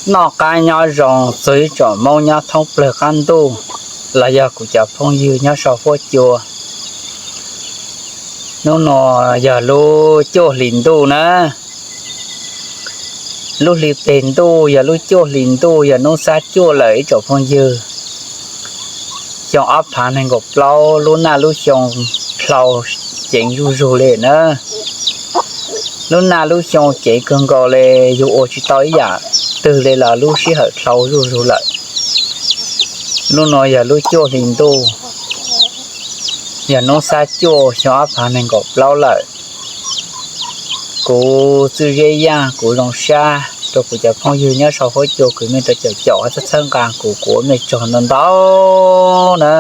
Noj qab nyob zoo txog ib tsoom Hmoob nyob thoob plawg qab ntuj, los yog kuv cov phooj ywg nyob saum huab cua. Hnub no yog lub cuaj hlis ntuj na. Lub hli peg ntuj yog lub cuaj hlis ntuj, yog hnub xab cuaj lawm ib tsoom phooj ywg. Xyoo ob phav nees nkaum plaub, lub naj lub xyoo dlhau ceev zuj zus li na. Lub naj lub xyoo ceev kawg nkaus li, yus ua tsis tau ib yam twg li los lub sij hawm dlhau zuj zus lawm. Lub no yog lub cuaj hli ntuj, yog hnub xab cuaj xyoo ob phav nees nkaum plaub lawm. Kuv Txwj Zeb Yaj, kuv zoo sab rau kuv cov phooj ywg nyob saum huab cua, kuv mej rau caum caum txhawb txhawb nqa kuv, kuv ua mej tsaug ntau ntau na.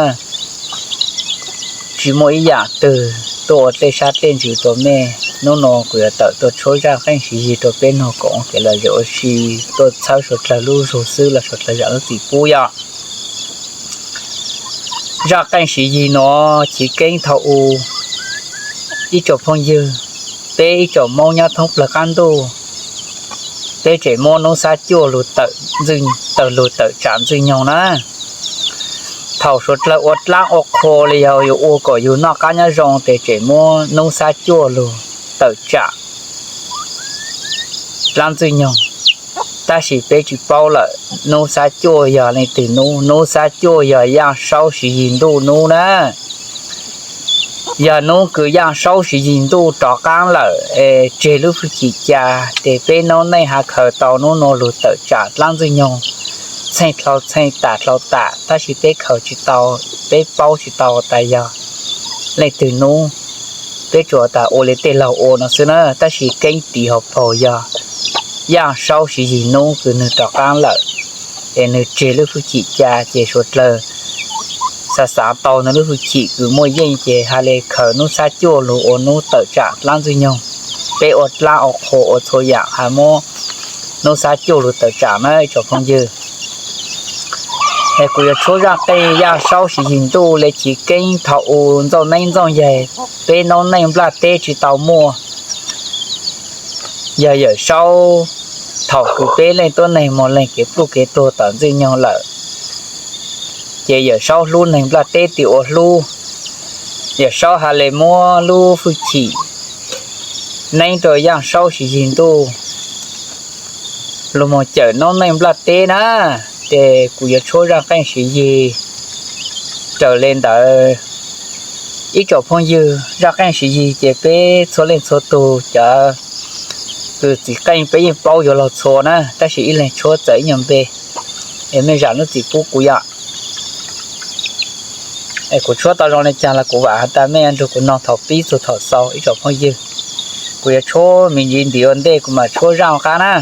Tsis muaj ib yam twg tuaj ua tej sab tej ntsws rau mej. Hnub no kuv yuav tawm tuaj tshuab zaj qeej siv yig rau peb mloog koom kev lom zem ua si, tuaj txhawb suav dlawg lub zug xwb los suav dlawg zam lub txim pub yog. Zaj qeej siv yig no chiv keeb thaum u, ib tsoom phooj ywg, peb ib tsoom Hmoob nyob thoob plawg qab ntuj, peb tseem muab hnub xab cuaj lug tawm lug tawm tsam Ntxwg Nyoog na. Thaum suav dlawg ua dlaab ua qhua li yog yus ua kom yus noj qab nyob zoo tes tseem muab hnub xab cuaj lug tawm tsam dlaab Ntxwg Nyoog. Tab sis peb tsis paub lawm hnub xab cuaj yog leej twg hnub. Hnub xab cuaj yog Yaaj Saub siv yig ntuj hnub na. Yog hnub kws Yaaj Saub siv yig ntuj rov qaab lawm es tseg lub fwj chim ca, ces peb noob neej has khaws tau hnub no lug tawm tsam dlaab Ntxwg Nyoog. Txheej dlhau txheej tam dlhau tam, tab sis peb khaws tsis tau, peb paub tsis tau tas yog leej twg hnub. Peb tsuas tas ua li tej laug ua no xwb na, tab sis keeb tiv hauv paug yog Yaaj Saub siv yig hnub kws nwg rov qaab lawm, es nwg tseg lub fwj chim ca, ces suav dlawg xav xav tau nwg lub fwj chim kws muaj yeej, ces has le khaws hnub xab cuaj lug ua hnub tawm tsam dlaab Ntxwg Nyoog. Peb ua dlaab ua qhua ua txhua yaam has muab hnub xab cuaj lug tawm tsam na ib tsoom phooj ywg. Es kuv yuav tshuab zaj qeej Yaaj Saub siv yig ntuj le chiv keeb thaum u ntxooj neeb ntxooj yaig, peb noob neej nplaj teb tsis tau muaj. Yog Yawm Saub, thaum kws peb leej tuab neeg moog leeg kev pluj kev tuag tom Ntxwg Nyoog lawm, ces Yawm Saub hlub neeg nplaj teb tsis ua hlub. Yawm Saub has le muab lub fwj chim neeb rau Yaaj Saub siv yig ntuj lug moog cawm noob neej nplaj teb na. Ces kuv yuav tshuab zaj qeej siv yig raws le ntawd. Ib tsoom phooj ywg, zaj qeej siv yig ces peb txhua leej txhua tug cov kws txiv qeej peb yeej paub yuav laug txhua na, tab sis ib leeg tshuab txawm ib nyuag npe, es mej zam lub txim pub kuv yom. Es kuv tshuab tau zoo le caag los kuv vaam has tas mej nrug kuv noog thaum pib txug thaum xaus ib tsoom phooj ywg. Kuv yuav tshuab me ntsis ntim ua ntej kuv mam tshuab zaj qab na.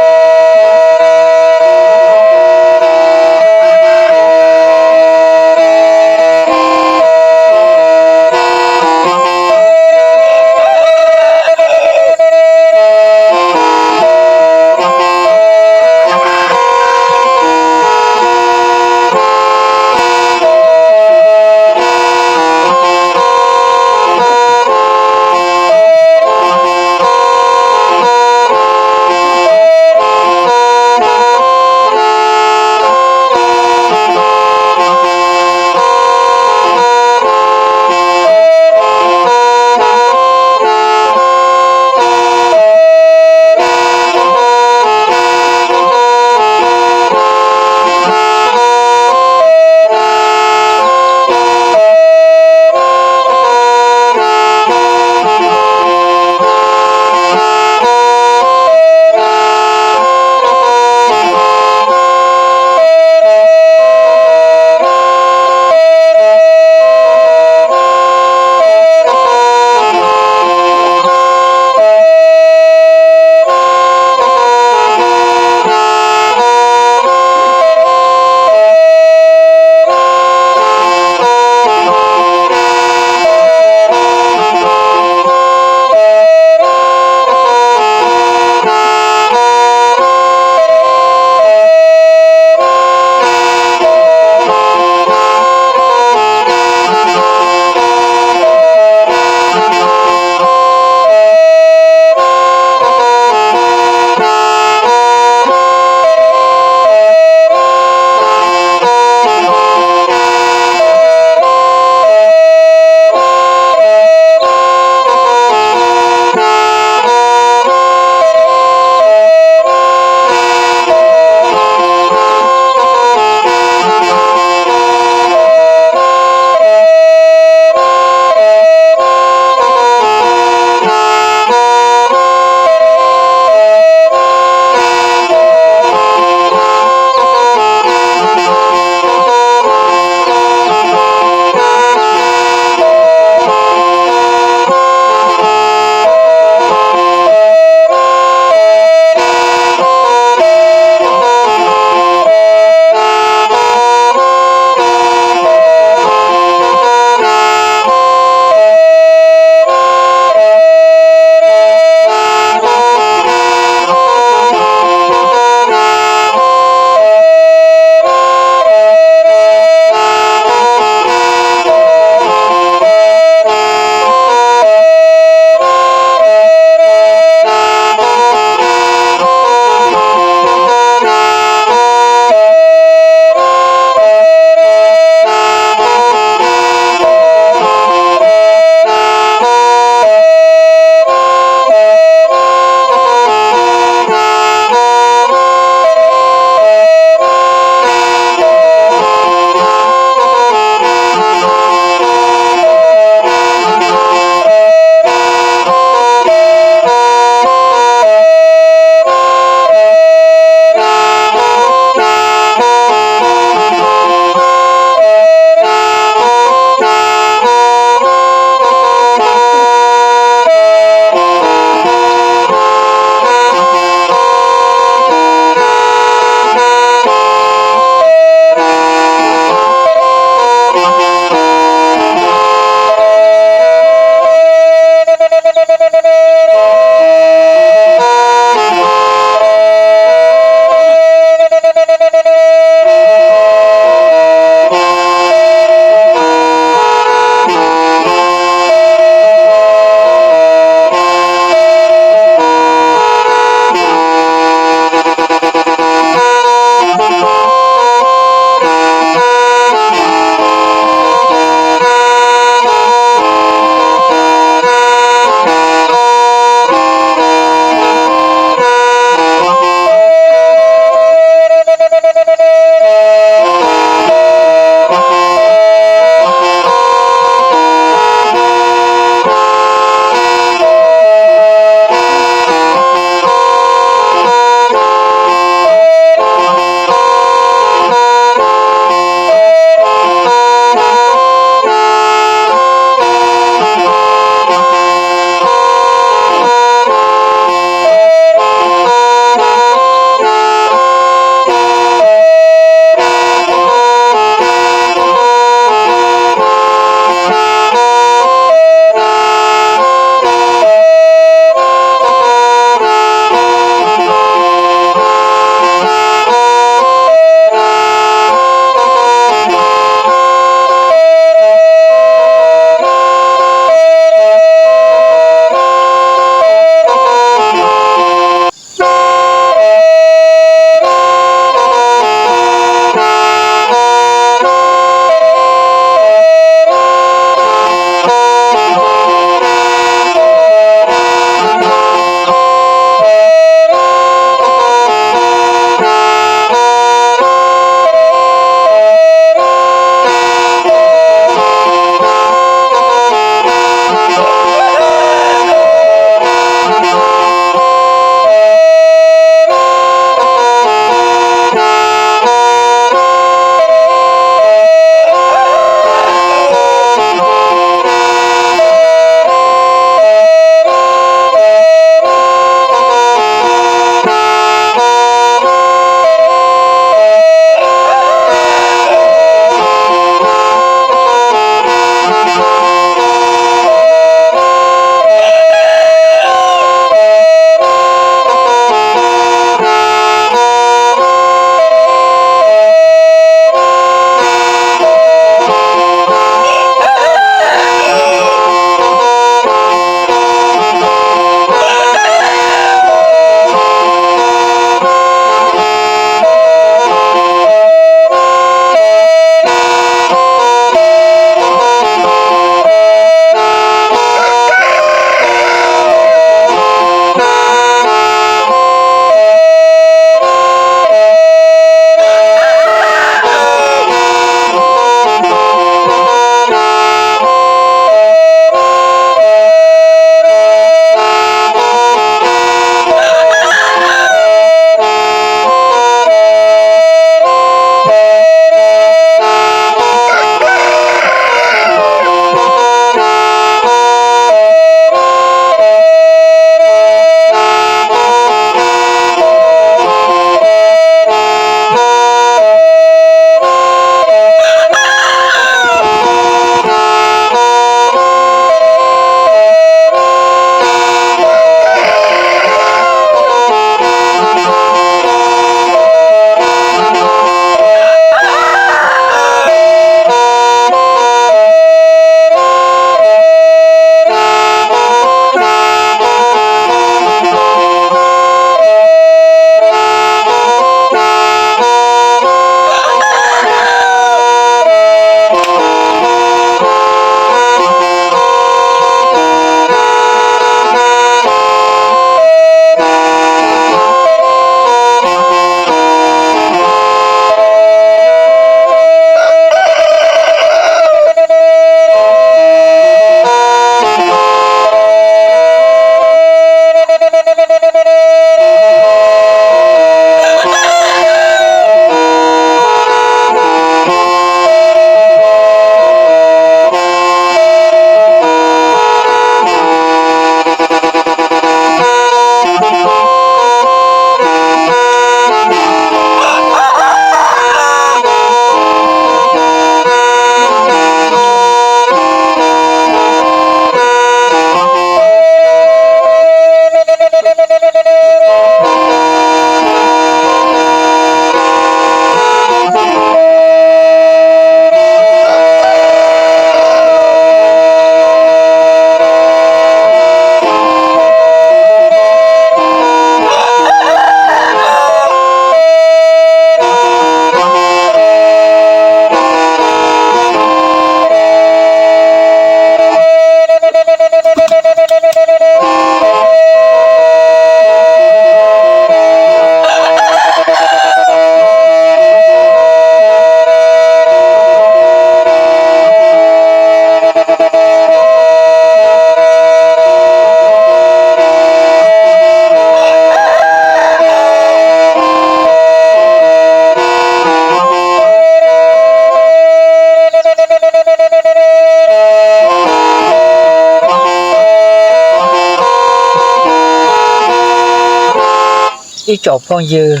Ib tsoom phooj ywg,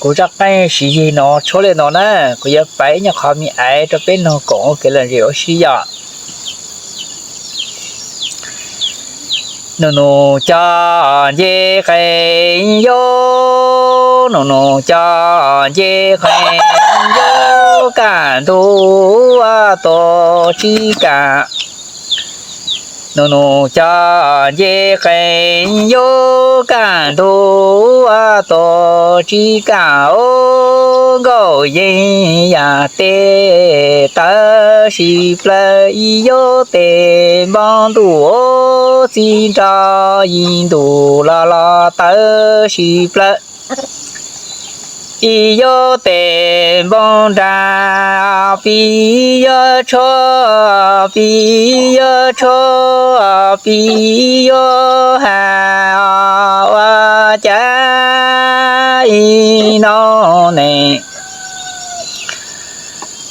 kuv zaj qeej siv yig no tshuab li no na, kuv yuav piav ib nyuag qho me aiv rau peb mloog koom ua kev lom zem ua si yom. Nus nus cov nce qe yub, nus nus cov nce qe yub, kaj ntug tuaj tsib kaj. Nus nus cov nce qe yub, kaj ntug tuaj tsib kaj. Ub, nkauj yeej yam tes tawv sib plawg, ib yub tes npoo ntuj, ub, txij nrog yim ntuj los los tawv sib plawg. Ib yub tes npoo nra, pib yuav tshuab, pib yuav tshuab, pib yuav has, ua cas ib no ne,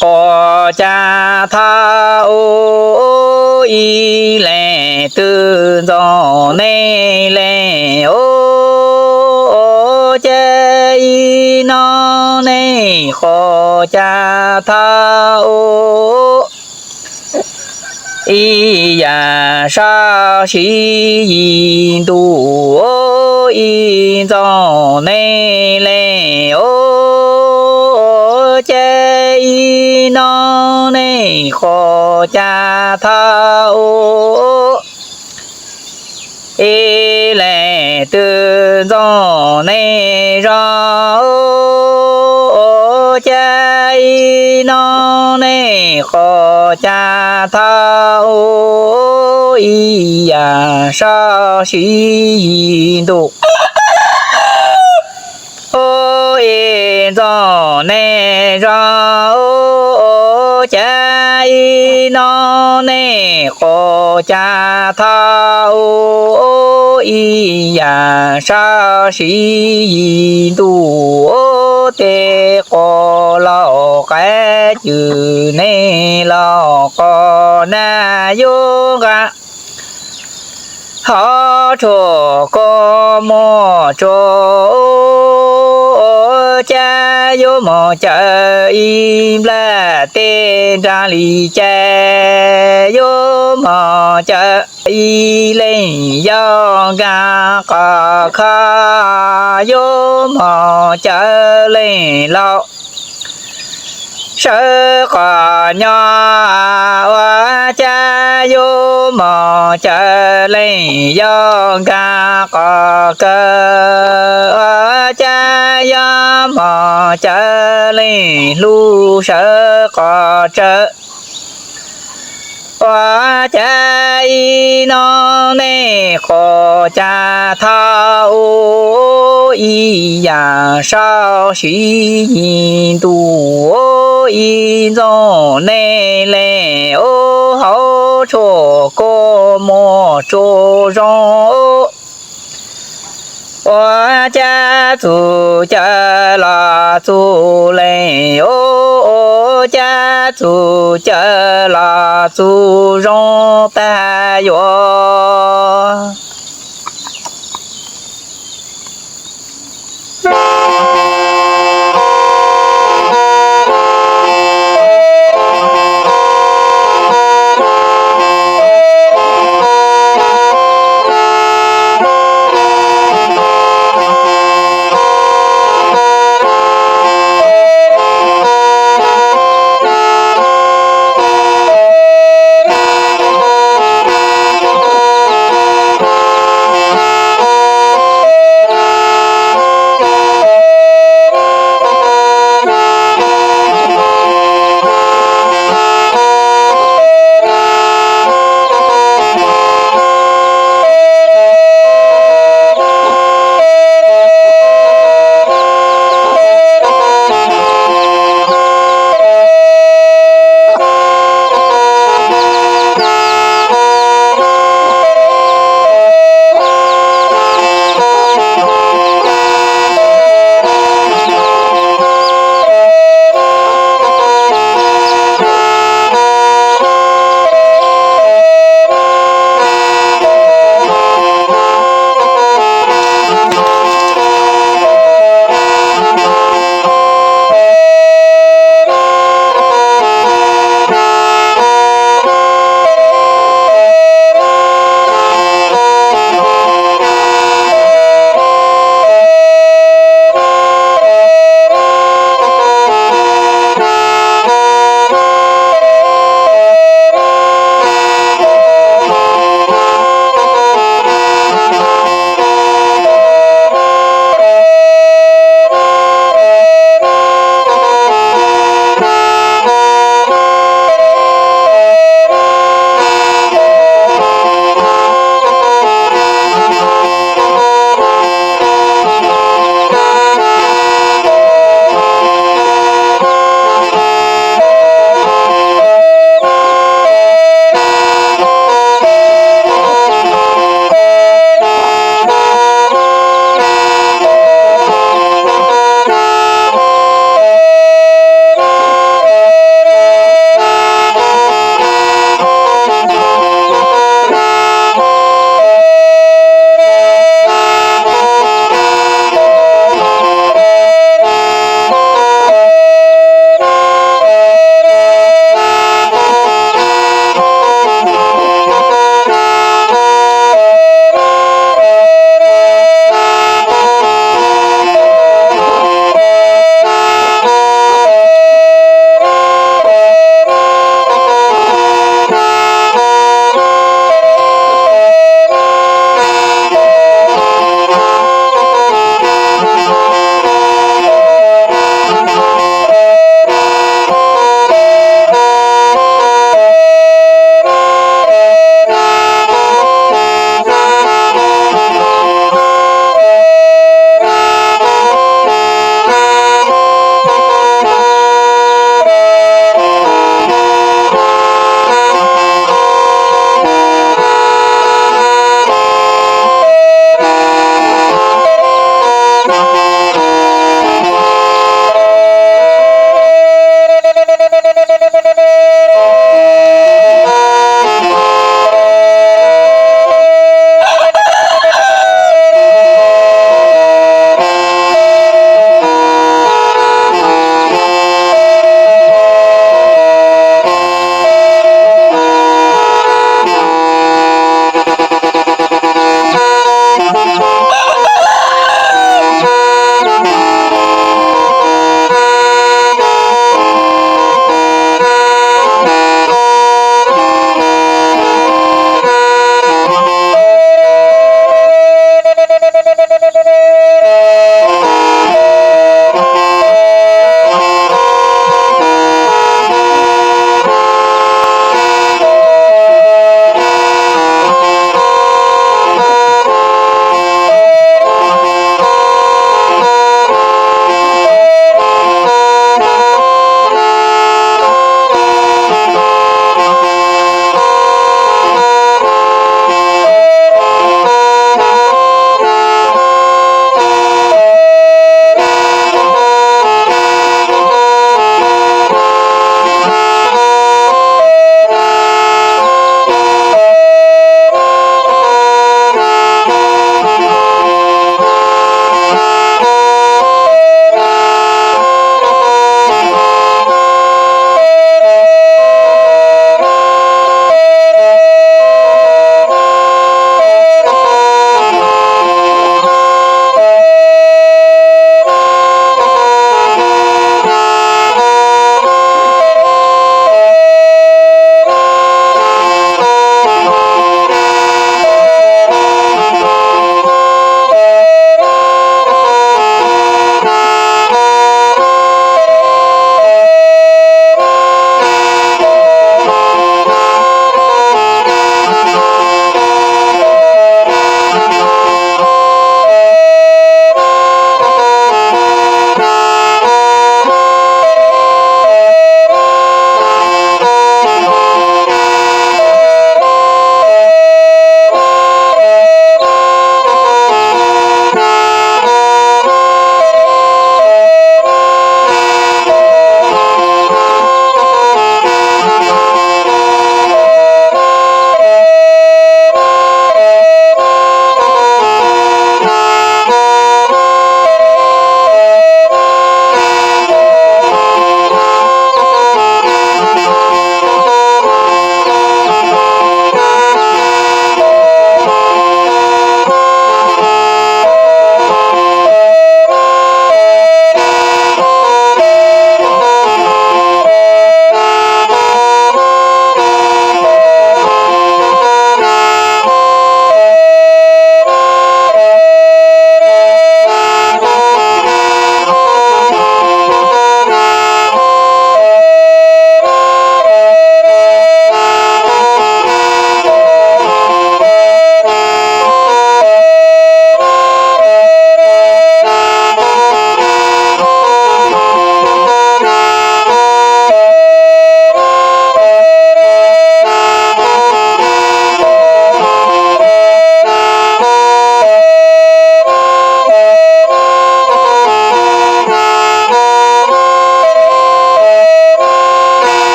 qhov cas thaj ub, ib leeg twb ntxoov nej leeg ub, ua cas ib no ne, qhov cas thaj ub, ib yam sab sib yig ntuj, ib ntxoov nej leeg ub, ua cas ib no ne, qhov cas thaj ub, ib leeg twb ntxoov nej zog ub, ua cas ib no ne, qhov cas thaj ub, ib yam sab sib yig ntuj, ib ntxoov nej zog ub, ua cas ib no ne, qhov cas thaj ub, ib yam sab sib yig ntuj, tes quas laus qaib cwm nej los qos nag yuav nqa, hov tshuaj kua muag tsuas, ua cas yuav mus cawm ib nplaj teb nrag li cas, yuav mus cawm ib leeg yau nkag qhov kho, yuav mus cawm leej laus sawv qhov nyob, ua cas yuav mus cawm leej yau nkag qhov kawg, ua cas yuav mus cawm leej hlub sawv qhov tsawg. Ua cas ib no nej qhov cas thaj ub, ib yam sab sib yig ntuj, ib ntxoov nej leeg ub, hov tshuaj kua muag tsuas zoo. Ua cas txuj cawm los txuj leeg ub, ua cas txuj cawm los txuj zoo tag yuav.